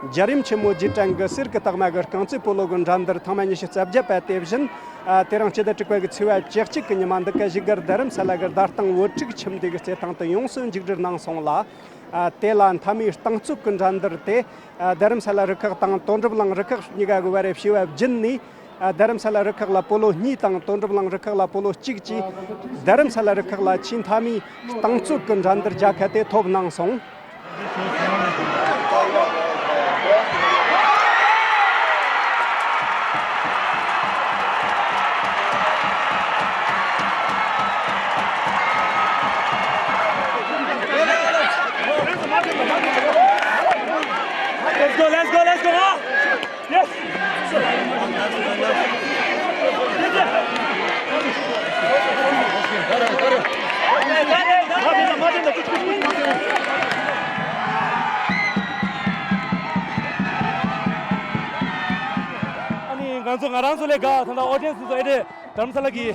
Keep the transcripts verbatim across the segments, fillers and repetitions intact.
རྒྱལ་ཡུམ་ཆེན་མོ་རྗེས་དྲན་གྱི་གསེར་གྱི་རྟགས་མ་གི་རྐང་རྩེད་སྤོ་ལོ་གི་འགྲན་བསྡུར་ཐེངས་མ་ཉི་ཤུ་རྩ་བརྒྱད་པ་དེ་བཞིན། ཨ། དེ་རིང་སྤྱི་ཟླ་དྲུག་པ་གི་ཚེས་པ་བཅུ་གཅིག་གི་ཉི་མ་འདི་ག་བཞུགས་སྒར་རྡ་རམ་ས་ལ་གི་རྡ་སྟེང་བོད་ཕྲུག་ཁྱིམ་སྡེ་གི་རྩེད་ཐང་དུ་ཡོངས་སུ་མཇུག་སྒྲིལ་གནང་སོང་ལ། ཨ། དེ་ལ་མཐའ་མའི་རྟིང་རྩོད་ཀྱི་འགྲན་བསྡུར་དེ། ཨ། རྡ་རམ་ས་ལ་རུ་ཁག་དང་དོན་གྲུབ་གླིང་རུ་ཁག་གཉིས་ཀ་གི་བར་བྱས་པ་བརྒྱུད་ནས། ཨ། རྡ་རམ་ས་ལ་རུ་ཁག་ལ་སྤོ་ལོ་གཉིས་དང་དོན་གྲུབ་གླིང་རུ་ཁག་ལ་སྤོ་ལོ་གཅིག་བཅས། རྡ་རམ་ས་ལ་རུ་ཁག་ལ་ཆེས་མཐའ་མའི་རྟིང་རྩོད་ཀྱི་འགྲན་བསྡུར་རྒྱལ་ཁ་དེ་ཐོབ་གནང་སོང་། Let's go, let's go, let's go, huh? Yes. ཨ་ནི་ང་ཚོ་ང་རང་ཚོ་ལས་ཀ་ད་ལྟ་ཨོ་ཌི་ཡེན་སི་ཚོ་ཨེ་འདྲས་རྡ་རམ་ས་ལ་གི་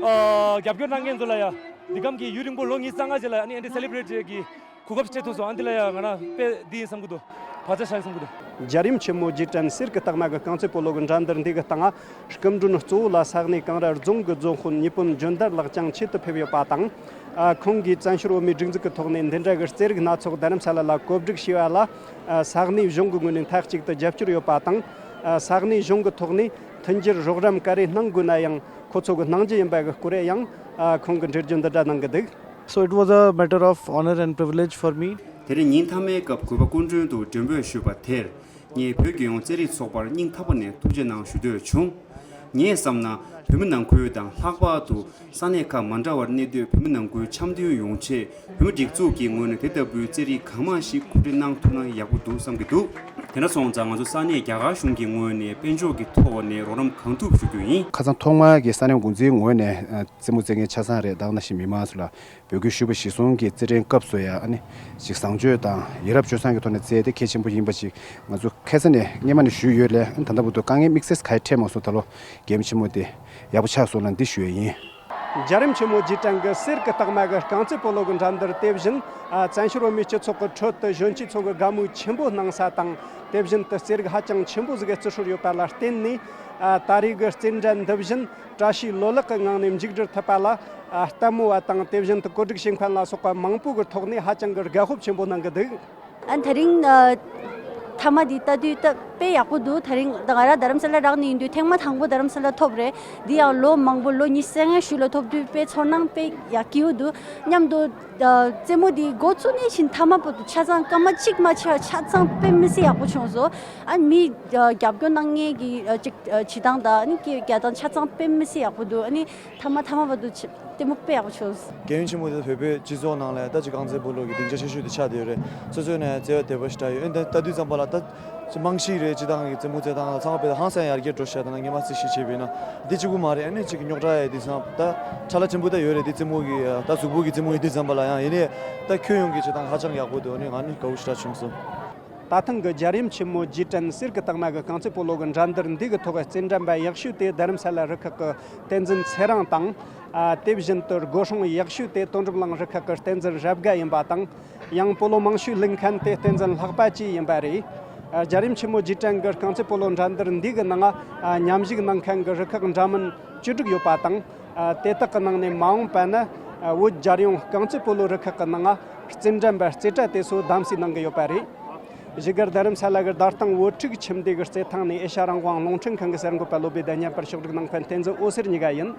ཨ་རྒྱབ་སྐྱོར་གནང་མཁན་ཚོ་ལ་ཡ་འདི་གམ་གྱི་ཡུན་རིང་པོ་ལོ་ཉི་ཤུ་རྩ་ལྔ་རྗེས་ལ་ཨ་ནི་ཨེ་འདྲས་སེ་ལེ་བྷི་རེ་ཊི་གི་གོ་སྐབས་སྤྲད་ཐུབ་སོང་། ཨ་འདི་ལ་ཡ་ང་རང་དཔེ་འདི་ཡིན་བསམ་གི་འདུག་བག་ཆགས་ཤར་ཡིན་བསམ་གི་འདུག་རྒྱལ་ཡུམ་ཆེན་མོ་རྗེས་དྲན་གསེར་གྱི་རྟགས་མ་གི་རྐང་རྩེད་སྤོ་ལོ་གི་འགྲན་བསྡུར་འདི་གི་སྟེང་ང་སྐུ་མགྲོན་གཙོ་བོ་ལ་ས་གནས་གངས་ར་རྫོང་གི་རྫོང་དཔོན་ཉི་པོམ་འཇོན་དར་ལགས་ཀྱང་ཆེད་དུ་ཕེབས་ཡོད་པ་དང་། ཨ། ཁོང་གིས་བཙན་བྱོལ་བོད་མིའི་སྒྲིག་འཛུགས་ཀྱི་ཐོག་ནས་འདི་འདྲ་གི་རྩེད་རིགས་སྣ་ཚོགས་རྡ་རམ་ས་ལ་ལ་བཀོད་སྒྲིག་བྱས་པ་ལ། ཨ། ས་གནས་གཞུང་གི་ངོས་ནས་མཐའ་གཅིག་ཏུ་རྒྱབ་སྐྱོར་ཡོད་པ་དང་། ཨ། ས་གནས་གཞུང་གི་ཐོག་ནས་མཐུན་འགྱུར་རོགས་རམ་ག་རེ་གནང་དགོས་ན་ཡང་ཁོ་ཚོ་གི་གནང་རྒྱུ་ཡིན་པ་གི་སྐོར་ཡང་། ཨ། ཁོང་གིས་འགྲེལ་བརྗོད་འདི་འདྲ་གནང་གི་འདུག So it was a matter of honor and privilege for me. དེ་རིང་ཉིན་མཐའ་མའི་སྐབས་གུས་པ་སྐུ་མགྲོན་དུ་མགྲོན་འབོད་ཞུས་པ་དེར། ངས་བོད་རྒྱལ་ཡོངས་རྩེད་རིགས་ཚོགས་པར་སྙིང་ཐག་པ་ནས་ཐུགས་རྗེ་གནང་ཞུ་འདོད་བྱུང་། ངས་བསམ་ན་བོད་མི་ནང་ཁུལ་དང་ལྷག་པར་དུ་ས་གནས་ཁག་མ་འདྲ་བར་གནས་སྡོད་བོད་མི་ནང་ཁུལ་འཆམ་མཐུན་ཡོང་ཆེད་བོད་མི་སྒྲིག་འཛུགས་ཀྱི་ངོས་ནས་དེ་ལྟ་བུའི་རྩེད་རིགས་གང་མང་ཞིག་གོ་སྒྲིག་གནང་ཐུབ་ན་ཡག་པོ་འདུག་བསམ་གྱི་འདུག་དེ་འདྲ་སོང་ཙང་ང་ཚོ་ས་གནས་རྒྱ་གར་གཞུང་གི་ངོས་ནས་དཔལ་འབྱོར་གྱི་ཐོག་ནས་རོགས་རམ་གང་ཐུབ་ཞུ་རྒྱུ་ཡིན། ཁ་སང་ཐོག་མར་གྱི་ས་གནས་འགོ་འཛིན་ངོས་ནས་རྩེད་མོ་རྩེད་མཁན་ཆ་ཚང་རེད། ད་ག་ནང་བཞིན་མི་མང་ཚོ་ལ་འབོད་སྐུལ་ཞུས་པ་གཞིར་བཟུང་གིས་རྩེད་འགྲན་སྐབས་སུ་ཡང་ཨ་ནི་ཅིག་བཟང་སྤྱོད་དང་ཡ་རབས་སྤྱོད་བཟང་གི་ཐོག་ནས་རྩེད་དེ་གལ་ཆེན་པོ་ཡིན་པ་ཅིག་ང་ཚོ་ཁ་སང་ནས་སྔོན་མ་ནས་ཞུས་ཡོད་ལས། ད་ལྟ་བར་དུ་དཀའ་ངལ་དམིགས་བསལ་གང་ཡང་འཕྲད་མ་སོང་། ད་ལོ་རྒྱལ་ཡུམ་ཆེན་མོ་དེ་ཡག་པོ་ཆགས་སོང་ལ་འདི་ཞུ་ཡས་ཡིན། རྒྱལ་ཡུམ་ཆེན་མོ་རྗེས་དྲན་གྱི་གསེར་གྱི་རྟགས་མ་གི་རྐང་རྩེད་སྤོ་ལོ་གི་འགྲན་བསྡུར་དེ་བཞིན། ཨ། བཙན་བྱོལ་བོད་མིའི་སྤྱི་ཚོགས་ཀྱི་ཁྲོད་དུ་གཞོན་སྐྱེས་ཚོ་གི་དགའ་མོས་ཆེན་པོ་གནང་ས་དང་། དེ་བཞིན་དུ་རྩེད་རིགས་ཧ་ཅང་ཆེན་པོ་ཟིག་གི་རྩི་སྲོལ་ཡོད་པ་ལ་བརྟེན་ནས། ཨ། ད་རེས་ཀྱི་རྩེད་འགྲན་འདི་བཞིན་བཀྲ་ཤིས་ལོ་ལེགས་ཀྱི་ངང་ནས་མཇུག་སྒྲིལ་ཐུབ་པ་ལ། ཨ། ལྟད་མོ་བ་དང་དེ་བཞིན་དུ་གོ་སྒྲིག་བྱེད་མཁན་ལ་སོགས་པ་མང་པོ་གི་ཐོག་ནས་ཧ་ཅང་གི་དགའ་སྤོབས་ཆེན་པོ་གནང་གི་འདུག་ཨ། དེ་རིང་ཨ་ཐ་མ་འདི་ལྟ་དུས་ད་དཔེ་ཡག་པོ་འདུག་དེ་རིང་ད་ང་རང་རྡ་རམ་ས་ལ་རག་ནས་ཡིན་དུས་ཐེངས་མ་དང་པོ་རྡ་རམ་ས་ལ་ཐོབ་རེད། འདི་ཡང་ལོ་མང་པོ་ལོ་ཉི་ཤུ་རྩ་ལྔའི་གཞུག་ལ་ཐོབ་དུས་དཔེ་ཚོར་སྣང་དཔེ་ཡག་གི་ཡོད་འདུག་སྙམ་དུ། ཨ། རྩེད་མོ་འདི་འགོ་བཙུགས་ནས་བཞིན་ཐ་མ་བར་དུ་ཆ་ཚང་སྐར་མ་གཅིག་མ་ཆད་ཆ་ཚང་དཔེ་མི་སྲིད་ཡག་པོ་བྱུང་སོང་། ཨ། མི་ཨ་རྒྱབ་སྐྱོར་གནང་མཁན་གྱི་ཨ་ཅིག་ཨ་བྱེད་སྟངས་དང་ཨ་ནི་སྐད་རྒྱག་སྟངས་ཆ་ཚང་དཔེ་མི་སྲིད་ཡག་པོ་འདུག་ཨ་ནི་ཐ་མ་ཐ་མ་བར་དུ་ཆ་ལྟད་མོ་དཔེ་ཡག་པོ་བྱུང་། རྒྱལ་ཡུམ་ཆེན་མོ་དེ་བོད་པའི་སྤྱི་ཚོགས་ནང་ལ་ད་ཅིག་རྐང་རྩེད་སྤོ་ལོ་གི་སྡིངས་ཆ་ཆེ་ཤོས་དེ་ཆགས་བསྡད་ཡོད་རེད། སོ་སོའི་ནས་བརྩེ་བ་དད་པ་ཞེ་དྲག་ཡོད། ཨེ་ད་ལྟ་དུས་ཙམ་པ་ལ་ད་ཅིག་རྨང་གཞི་རེད། སྤྱི་བཏང་གི་རྩེད་མོ་རྩེད་སྟངས་ལ་ཚང་མ་དཔེ་ཧང་སང་ཡར་རྒྱས་འགྲོ་ཤག་ད་ང་སྔོན་མ་རྩིས་ཞིབ་བྱས་པ་ཡིན་ན་འདི་གཅིག་པུ་མ་རེད། ཨ་ནི་ཅིག་རྙོག་དྲ་ཡི་དེང་སང་ད་ཁྲ་ལ་ཆེན་པོ་ད་ཡོད་རེད། འདི་རྩེད་མོ་གི་ད་གཟུགས་པོ་གི་རྩེད་མོ་ཡི་དུས་ཙམ་པ་ལ་ཡང་ཡིན་ནའི་ད་ཁྱོན་ཡོངས་ཀྱི་བྱེད་སྟངས་ཧ་ཅང་ཡག་པོ་འདུག་ཨ་ནི་ང་ནི་དགའ་བོ་ཞེ་དྲག་བྱུང་སོང་། ད་ཐེངས་ཀྱི་རྒྱལ་ཡུམ་ཆེན་མོ་རྗེས་དྲན་གསེར་གྱི་རྟགས་མ་གི་རྐང་རྩེད་སྤོ་ལོ་གི་འགྲན་བསྡུར་འདི་གི་ཐོག་རྩེད་འགྲན་པ་ཡག་ཤོས་དེ་རྡ་རམ་ས་ལ་རུ་ཁག་གི་བསྟན་འཛིན་ཚེ་རིང་དང་། ཨ། དེ་བཞིན་དུ་སྒོ་སྲུང་ཡག་ཤོས་དེ་དོན་གྲུབ་གླིང་རུ་ཁག་གི་བསྟན་འཛིན་རབ་དགའ་ཡིན་པ་དང་། ཡང་སྤོ་ལོ་མང་ཤོས་བླུགས་མཁན་དེ་བསྟན་འཛིན་ལྷག་པ་བཅས་ཡིན་པ་རེད། ཨ། རྒྱལ་ཡུམ་ཆེན་མོ་རྗེས་དྲན་གྱི་རྐང་རྩེད་སྤོ་ལོ་འགྲན་བསྡུར་འདི་གི་ནང་། ཨ། མཉམ་ཞུགས་གནང་མཁན་གྱི་རུ་ཁག་འདྲ་མིན་བཅུ་དྲུག་ཡོད་པ་དང་། ཨ། དེ་དག་གི་ནང་ནས་མ་འོངས་པ་ན། ཨ། བོད་རྒྱལ་ཡོངས་རྐང་རྩེད་སྤོ་ལོ་རུ་ཁག་གི་ནང་། ཨ། རྩེད་འགྲན་པ་རྩེ་གྲ་དེ་ཚོ་གདམ་གསེས་གནང་གི་ཡོད་པ་རེད། བཞུགས་སྒར་རྡ་རམ་ས་ལ་གི་རྡ་སྟེང་བོད་ཕྲུག་ཁྱིམ་སྡེ་གི་རྩེད་ཐང་ནས་ཨེ་ཤ་རང་དབང་རླུང་འཕྲིན་ཁང་གི་གསར་འགོད་པ་བློ་བདེ་ཟླ་བརྙན་པར་ཕྱོགས་སྒྲིག་གནང་མཁན་བསྟན་འཛིན་འོད་ཟེར་གཉིས་ཀ་ཡིན།